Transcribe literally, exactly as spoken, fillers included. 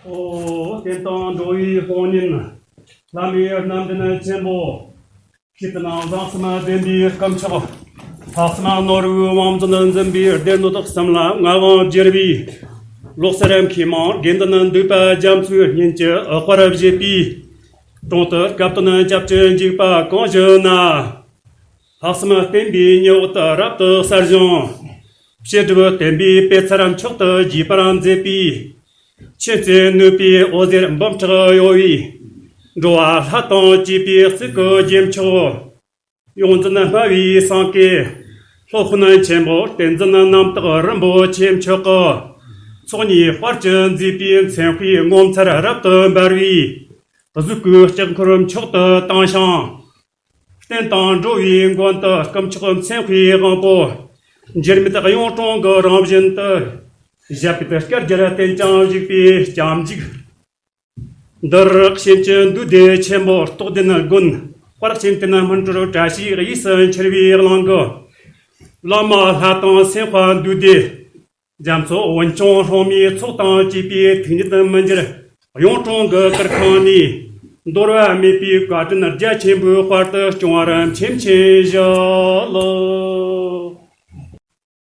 ཨོ། བསྟན་དང་འགྲོ་བའི་དཔུང་གཉེན། བླ་མའི་རྣམ་འདྲེན་ཆེན་པོ། ཤེས་ལྡན་བཟང་གསུམ་ལྡན་པའི་སྐུ་མཆོག་ལྷག་བསམ་ནོར་བུའི་དབང་འཛིན་འཛིན་པའི་སྡེ་སྣོད་གསུམ་ལ་མངའ་དབང་བསྒྱུར་བའི། ལོག་སྲིད་མཁས་མང་དགེ་འདུན་འདུས་པ་རྒྱ་མཚོའི་གཉེན་གྱི་དཔལ་བཞེད་པའི། དྲུང་དུ་སྐབས་དོན་སྐྱབས་ཀྱི་འཇུག་པ་གང་བཞེད་ན། ལྷག་བསམ་བརྟན་པའི་ཉི་འོད་དུ་རབ་ཏུ་གསལ་ཞིང་། བྱད་སྒྲིབ་བརྟན་པའི་པད་ཚལ་མཆོག་ཏུ་རྒྱས་པར་མཛད་པའི། མཁྱེན་བརྩེ་ནུས་པའི་འོད་ཟེར་འབུམ་ཕྲག་གཡོ་བའི། འགྲོ་བ་ལྷ་དང་བཅས་པའི་གཙུག་གི་རྒྱན་མཆོག་ཡོངས་འཛིན་སྨྲ་བའི་སེང་གེ། སློབ་དཔོན་ཆེན་པོ་བསྟན་འཛིན་རྣམ་དག་རིན་པོ་ཆེ་མཆོག་གི། ཚོགས་གཉིས་དཔལ་གྱིས་མཛེས་པའི་མཚན་དཔེའི་ངོ་མཚར་རབ་ཏུ་འབར་བའི། གཟུགས་སྐུའི་ལྕགས་འཁོར་མཆོག་ཏུ་བཏང་ཞིང་། བསྟན་དང་འགྲོ་བའི་མགོན་དུ་སྐུ་མཆོག་མཚན་དཔེའི་དབང་པོ། འགྱུར་མེད་གཡུང་དྲུང་གི་རང་བཞིན་དུ། ཞབས་པད་དཀར་རྒྱལ་བརྟན་ཅིང་བཞུགས་པའི་སྐྱབས་འཇུག་འདིར་གཤེན་གྱི་འདུས་སྡེ་ཆེན་པོ་རྟོགས་ལྡན་དགོན། དཔལ་གཤེན་བསྟན་སྨིན་གྲོལ་བཀྲ་ཤིས་དབྱིངས་སུ་འཁྱིལ་བའི་གླིང་གི། བླ་མ་ལྷ་དང་སེམས་དཔའ་འདུས་སྡེ། རྒྱ་མཚོ་བོན་ཆུང་སློབ་མའི་ཚོགས་དང་བཅས་པའི་ཐུགས་ཉིད་མི་འགྱུར་གཡུང་དྲུང་གི་གུར་ཁང་ནས། འདོར་བ་མེད་པའི་བཀའ་དྲིན་རྒྱ་ཆེན་པོའི་དཔལ་དུ་སྐྱོང་བར་ཆེམ་ཆེམ་བཞག་ལོ།